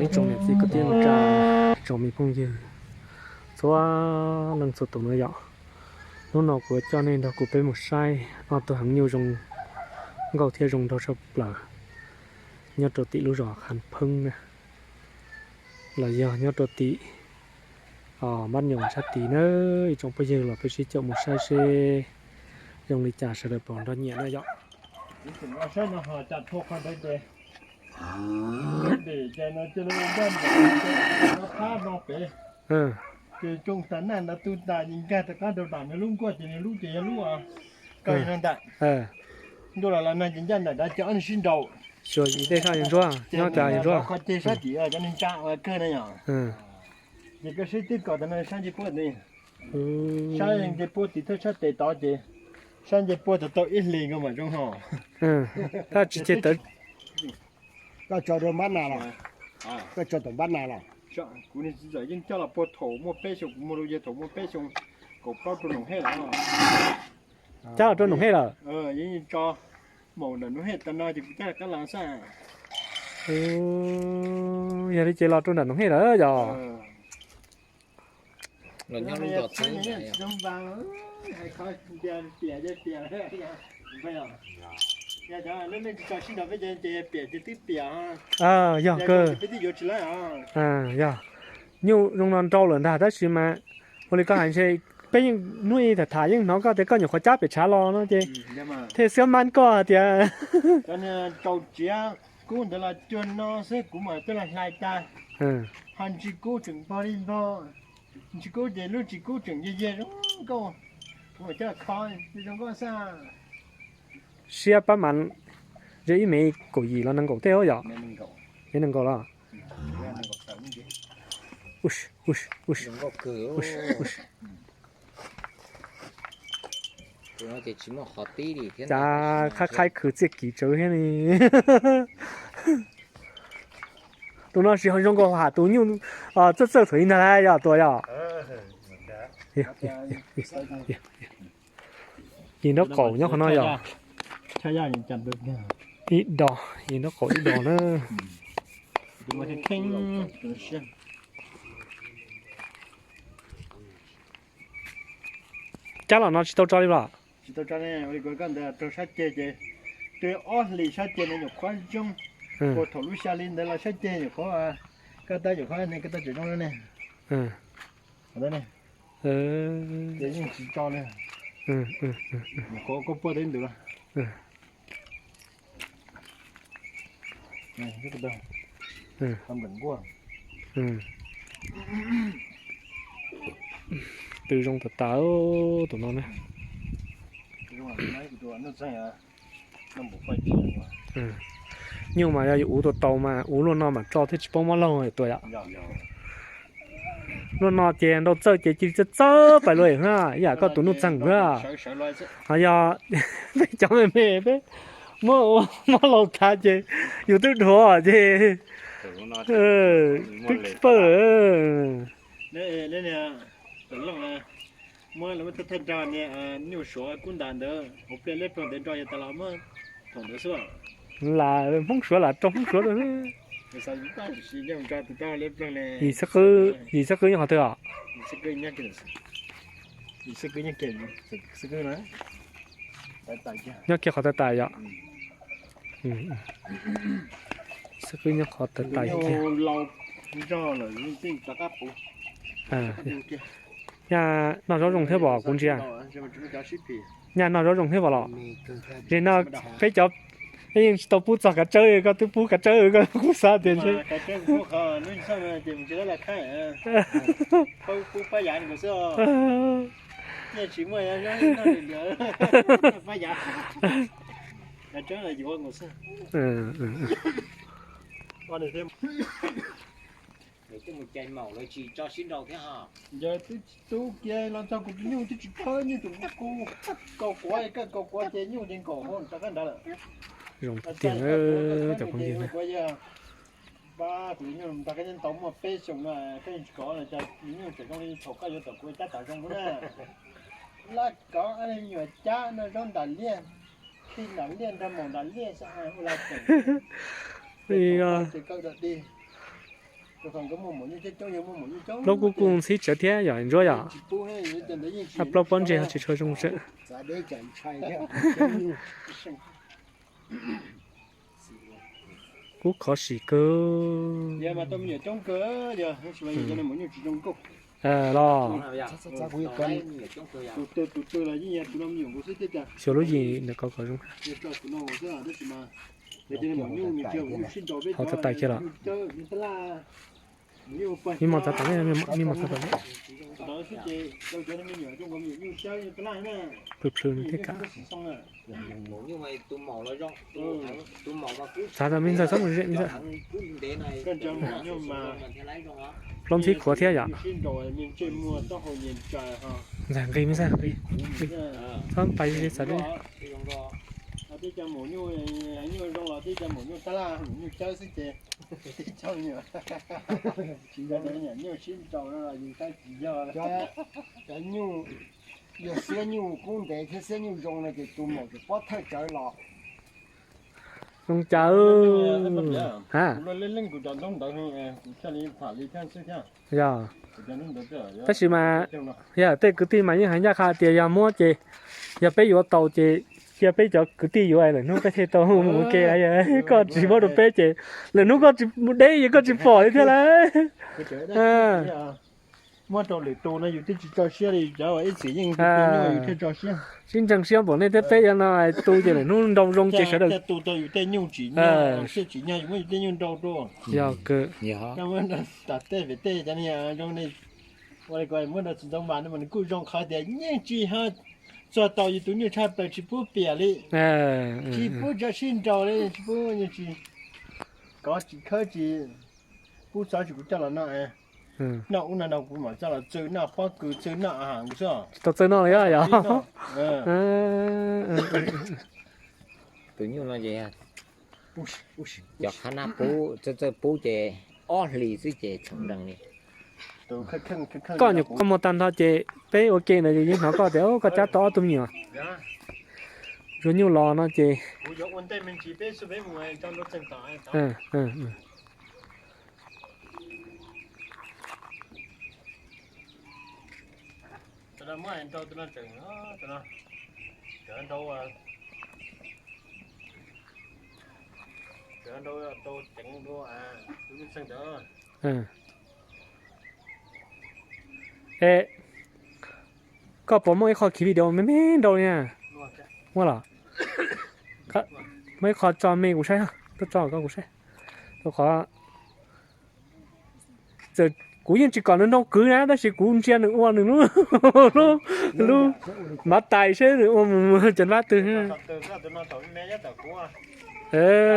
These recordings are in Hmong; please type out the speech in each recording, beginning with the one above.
Tsoom niam txiv kwv tij neej tsa, tsoom me phooj ywg txhua leej txhua tus no yom. Hnub no kuv coj nej nrog kuv peb mus saib ob tug heev nyuj zoo nkauj thiab zoo nraug tshaj plaws nyob rau tim lub zos Khav Pheeb na, los yog nyob rau tim Npab Nyoos sab tid na. Ib tsoom phooj ywg los peb sib caum mus saib seb zoo li cas sawv daws puas nrog nyiam na yom. Ces tsoo tas naj ntawd tu tas ces nkag rov qab rau nram nws lub nkuaj ces nws lub ces yog lub ko no ntag. Ntuj los los no ces ncaj nraim nrad ces ob niag sib nraus. Xyuas ib teg sab yog ntsuab, nyob cas yog ntsuab. Qhov ceg sab tim cov neeg tsa ua kawg na yom. Ces koj sib twb kom tas no sab ncej puab, sab ncej puab tim thawj sab tes tod ces sab ncej puab tod tau ib hlis nkaus mam zoo ho. Tab tsis ces tawv. Koj tso rau npab na los? Koj tso tom npab na los? Kuv niag txiv ntxawm yeej coj los puag thaum muaj peb xyoos, kuv mus rau yawg thaum muaj peb xyoos, kaum plaub rau Noom Hej lawm. Coj los rau Noom Hej lawm? Yeej tso maum nram Noom Hej tas no ces kuv coj qab los xwb. Yog li ces los rau nram Noom Hej lawm yom. Yog kawg. Yog nyuj zoo no nrau lawm ntag tab sis mas ua li koj hais ntshe peb yeej hnub ib tham tham yeej hnov koj tias koj nyuam qhuav cab pem tshav los no ces thiaj xiab mab koj hais tias. Rau tsiav kub ntawd los cuag no xwb kuv mam coj los hlais tas. Ho ntsis kub tseem npog li npog, ntsis kub ces lub tsis kub tseem yeg yeg zoo nkauj, kuv mam coj los kho zoo nkauj xwb. Siab pab mas ze ib mev kaum yim los nees nkaum tej yom? Mev nees nkaum los. Cas qhaib qhaib khwv txiaj kiv tsawv thiab ne. Tus no tsis zoo nkaus ham tus nyuj txawj txawj thaum ub ntag lauj, yog tus yog. Yim nraub qaum nyob qhov no yog. Ib do, yim nraub qaum ib do na. Cab los no tsis tau tso li los? Tsis tau tso ne, ua li kuv hais koj ntawd, raug sab ceg ces twb ob hlis sab ceg no nyuam qhuav zoo, puag thaum lub xya hli ntawd los sab ceg nyuam qhuav, koj tab nyuam qhuav ne, koj tab tseem zoo ne. Ces yeej tsis tso li. Nyuam qhuav koj puag teb ntws los. Tw zoo tas tas tus no na. Nyuj mas yog yus uv tau tau mas uv luaj no mas tso thiaj tsis paub mob laug tuaj yom. Luaj no ces nrau txawj ces cia li txawj txawj pais luaj na, ib yam koj tus nuj txeeg na. Ho yog peb cov me me peb muab ua mob laug tas ces yus twb dhuav ces twb pawj. Muab lawv muab thawj thawj nrog niag nyuj suav kub ntas ntawd hauv pliaj liab ploog ntawd nrog yog tas los muab thaum ntawd xwb. Lam Hmoob suav lam rau Hmoob suav rau. Yim xab qwb, yim xab qwb nyob qhov twg os? Nyob kiag qhov tais tais yom. Xab qwb nyob qhov tais tais kiag. Nyaj noj zaub zoo thiab pom kuv ntsia. Nyaj noj zaub zoo thiab pom los? Ze no peb cov, peb yeej tsis tau pub txog kav tsawb, koj twb pub kav tsawb koj kuj xav tias ntshe. Mus cais maum lawv tsis tso sib nrau thiab ho. Yog twb tu kiag los txog kuv tus nyuj twb tsis khawb nyuj tus kuv kaus quav, koj kaus quav ces nyuj ces nkaum hauv rov qab nrad lawm. Zoo tiag tiag cov phooj ywg na. Pab kuv tus nyuj nrog koj nyob tau muaj peb xyoos no koj yeej tsis kov los cas nyuj tseem zoo li thaum koj yuav tom kuv cab tom zoo na. Lab kov me nyuam cab no zaub nram liaj, khi nram liaj nrog maum nram liaj xwb ua la tseem. Ces kawg dog dig. Plaub kub kuj ntxhib tsawv thiab yom Ntsuab yom. Ab plaub pob ntseg ho tsis tshua zoo tsawv. Kub khov sim kawg. Los. Xyuas lub yim ntawm ko kom zoo. Hov txog tais kiag los. Mib mos txav tom, mib mos txav tom. Plhws plhws nws thiaj kam. Txav tau me ntxawg txhob mus ze me ntxawg. Plaub ntxhib khuav thiab yom. Ntxawg nqis me ntxawg nqis. Txhob pais ze txav li. Cov nyuj, yog xiab nyuj kub ntev thiab xiab nyuj zoo no ces tus maum ces pob thawj tsawv los. Zoo cas. Ha. Yog, tab sis mas yog tej kwv tij mas yeej hais ncaj qha tias yog muab ces, yog peb yuav tau ces cia peb cov kwv tij yuav lwm hnub peb thiaj tau mus ua ke. Koj tsis muab rau peb ces lwm hnub koj tsis mus deb ces koj tsis pom li thiab lauj. Muab rau lwm tus no yus twb tsis tso siab li, cov ib txwm yeej yus thiaj tso siab. Sib ntseeg siab npaum nej thiab peb yuav no tu ces lwm hnub nrau zoo ces sawv daws tu tau yus tej nyuj tsim nyog, siab tsim nyog yus muab yus tej nyuj nrau rau. Yog kawg. Muab rau tom tej pem tej cov niag zoo li, ua li ko muab rau txiv ntxoov Vam no mas nws kuj zoo qhov tias yeej tsis ho txog tau yus tus nyuj tshaj plaws tsis pub piam li, tsis pub tso siab nrau li, tsis pub, tsis kov tsis khawb tsis pub xov tsis kuv coj los no. Noj ub no no kuv mam coj los txawj noj pob kws txawj noj a ha kuv xwb. Tsis tau txawj noj li yog. Tus nyuj no ces cov qhab nab pub txawj txawj pub ces ob hlis xwb ces tshee nrees li. Koj nyuam qhuav muag tag nrho ces peb ua ke ntawd yeej hnov koj tias koj cab tau ob tug me nyuam. Ntsuag nyuj los no ces Es, koj puas muaj ib qho khiv video me me nrau li na? Muaj los? Muaj ib qho tso me kuv saib, tuaj tso koj kuv saib. Rau qhov txawm kuv yeej tsis kom nws nrau kwv na tab sis kuv ntsia nws ua nws lub, lub mav tais seb nws ua mus cov npab twg.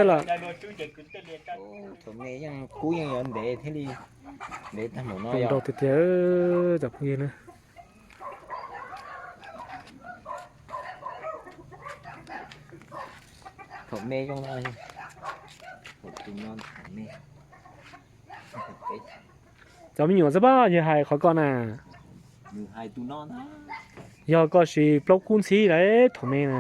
Los. Thaum me yeej kub yeej yuav ntev thiab li, ntev tag npaum no. Nrau tiag tiag cov phooj ywg na. Thaum me zoo no, thaum me. Cov me nyuam xwb pab yog hais qhov ko na. Yog koj siv plaub kub ntxhib lawm thaum me na.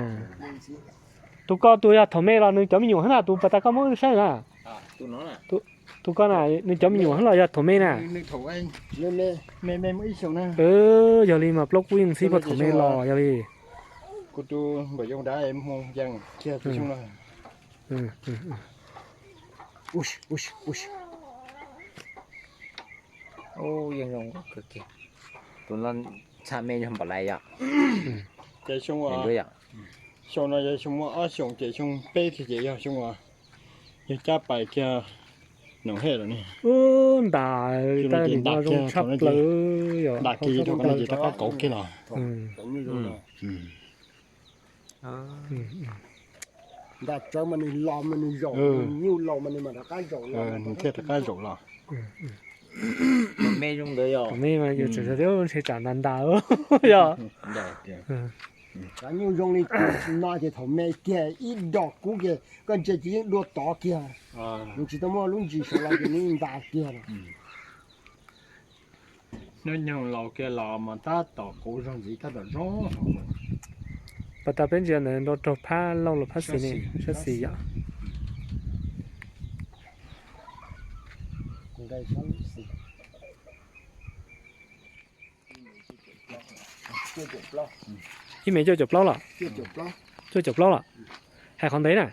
Tus ko tus yog thaum me los nws cov me nyuam hab na, tus pas tas koj muab saib na. Tus ko na nws cov me nyuam hab los yog thaum me na. Yog li mas plaub kub yeej ntxhib puag thaum me los yog li. Yeej zoo kawg kiag. Tus no txha me yog npaum lais yom. Ces xyoo, xyoo no yog xyoo muaj ob xyoos ces xyoo peb kiag ces yog xyoo uas yog cab pais kiag Noom Hej lawm ne. Ntas li tab nim no zoo tshaj plaws yom. Ntas kiag rau qhov no ces rov qab kauv kiag los. Ntas tsawv mas nws los mas nws zaum, nyuj laus mas nws mam rov qab zaum los, nws thiaj rov qab zaum los. Me zoo ntawd yog me mas yus tseem ntshe tsam ntas ntas yog. Cov nyuj zoo li no ces thaum me kiag ib dos kub kiag koj ntsia ces yeej dua tod kiag. Nws tsis tau muaj lub ntsis saud los ces nws ntas kiag. Hnub nyoog laus kiag los mas tab tom quv zog ntxiv tab tom zoo. Pas tas peb ntsia ntawd nrau raug phab lauj los phab xis ne, sab xis yom. Ib mev cuaj caum plaub los? Cuaj caum plaub los? Hais qhov ntev na.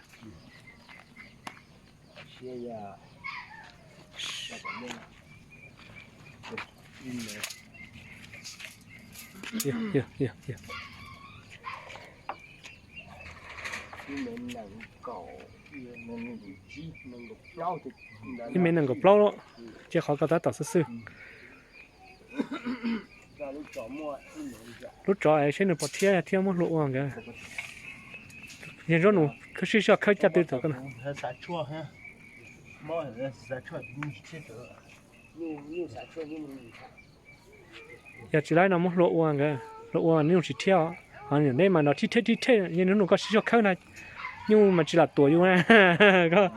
Ib mev nees nkaum plaub, cia qhov ko tab tom xwb xwb. Lub tsov es saib nws puas thiab, thiab muab hlua ua nkawd. Yog Ntsuab Nus sib zog khawb caj twg tom ko na. Yog tsis laib no muab hlua ua nkawd, hlua ua nyuj tsis thiab os. Ho niam neb mas nrov thib theb thib theb, yog Ntsuab Nus koj sib zog khawb na, nyuj mas tsis lam tuam yus na. Koj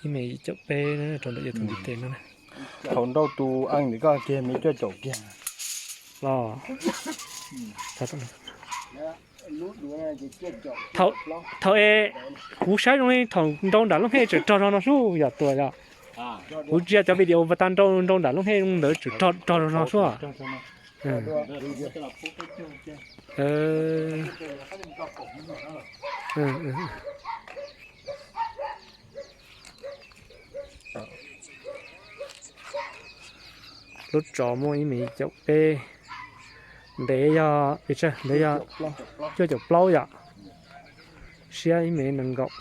Ib mev yim caum peb na, rau ntawm yus tus ntiv tes no na. Thaum nrau tus ees ntawm koj kiag mev cuaj caum kiag. Los, thaum es kuv saib zoo li thaum nrau nram lub hej tseem rog zog no xwb yom Tuam yom. Kuv ntsia cov video pas tas nrau nrau nram lub hej ntawd tseem rog rog zog no xwb. Lub tsov muaj ib mev caum peb, ntev yog, ntev yog cuaj caum plaub yom, siab ib mev nees nkaum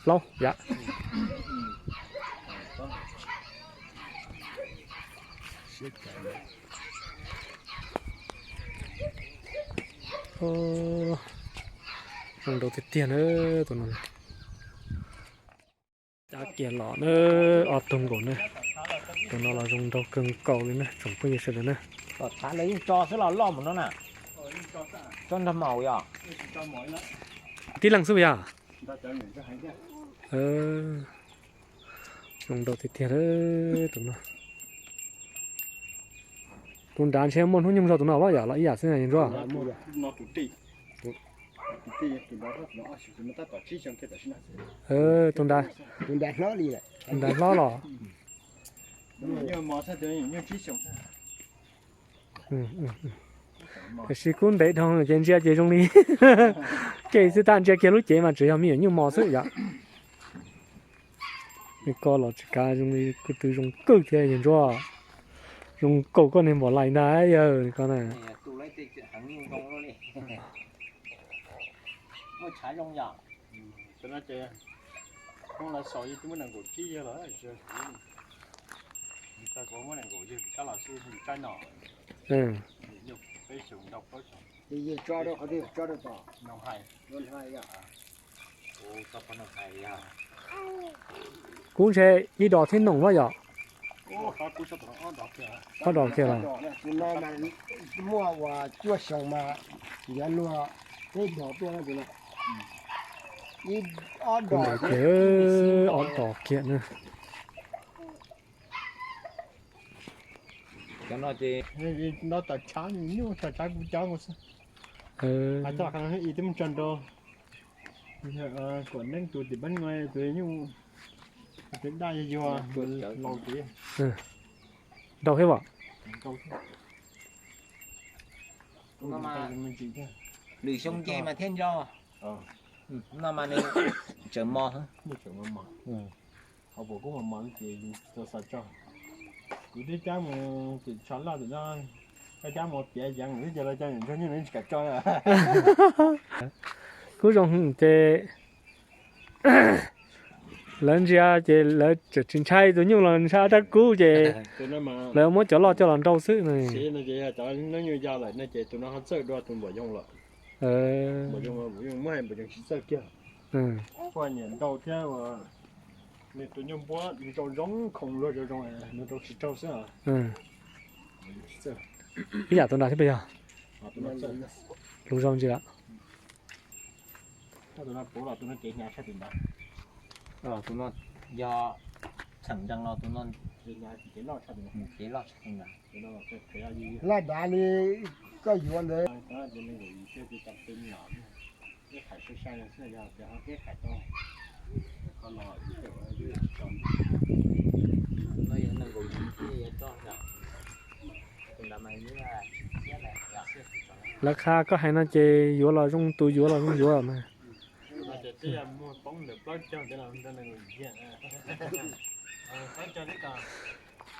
plaub yom. Zoo nraug tiag tiag na tus no. Cab kiag los na, ob tug nkaus na. Tus no los zoo nraug kawg nkaus li na tsoom phooj ywg sawv daws na. Tib leeg xwb yog? Zoo nraug tiag tiag tus no. Tus nrad ntshe muaj hnub nyoog zog tus no los yom, los ib yam xwb Ntsuab. Tus nrad hlob los. Tiam sis kub ntev dhau ces ntsia ces zoo li ke xwb, tab ntsia kiag lub cev mas tseem yog me nyuam nyuj mos xwb yom. Ko los tsis kav zoo li, kuv twb zoo kawg thiab yog Ntsuab. Zoo nkaus koj niag npam lais ntag yawg ko na. Kub ntshe ib dos thiab noom los yom. Ob dos kiag los. Muaj uas cuaj xyoo mas yuav luag peb dos tuaj no. Ib ob dos kiag, ob dos kiag na. Cov no ces nto tawm tshav nyuj, tawm tshav kuv cov nkaus xwb. Hais txog qhov no ib twb mus tso nrau, kuam neeb tus tim peb tus nyuj, tus daj yuag laus ces nrau thiab as. Lwm xyoo nce mas thiaj nco. No mas nws tseem mos. Qhov puas kub mos mos ces tau xav tso. Kuv twb cab mus tim tsho loj tim no, koj cab mus piav yeev twb ces lawv cov nyuam ntsuag nyuj nws tsis kam tso. Kub zoo ces lawv ntsia ces lawv tseem tsis ntshai tus nyuj los ntshai rab kub ces lawv muab cov loj coj los nrau xwb. Cov nyuj ya lawm no ces tus no ho txawj dua tus npam yoog lawm. Npam yoog muab npam yoog tsis txawj kiag. Kuj nyiam nrau thiab, nws tus nyuj npuab nrau zoo zoo khoom luag zoo zoo, nws nrau tsis raug xwb. Ib yam tus nrad thiab puas yog? Lus zoo ntsis lawm. Tus no puv los tus no cev hnyav tshaj tim ntawd. Tus no yog Tseem nrees los tus no, kev loj tshaj, laj dav li koj yuav ntawd. Lawv qha koj hais no ces yuav los zoo, tus yuav los zoo yuav mas.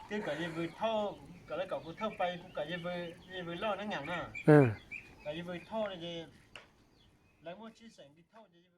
Twb kom yawg vwm thauj, kom lawv kom kuv thauj pais, kuv kom yawg vwm, yawg vwm loj neeb ngas na. Kom yawg vwm thauj no ces lawv muaj tsib xeem li thauj ces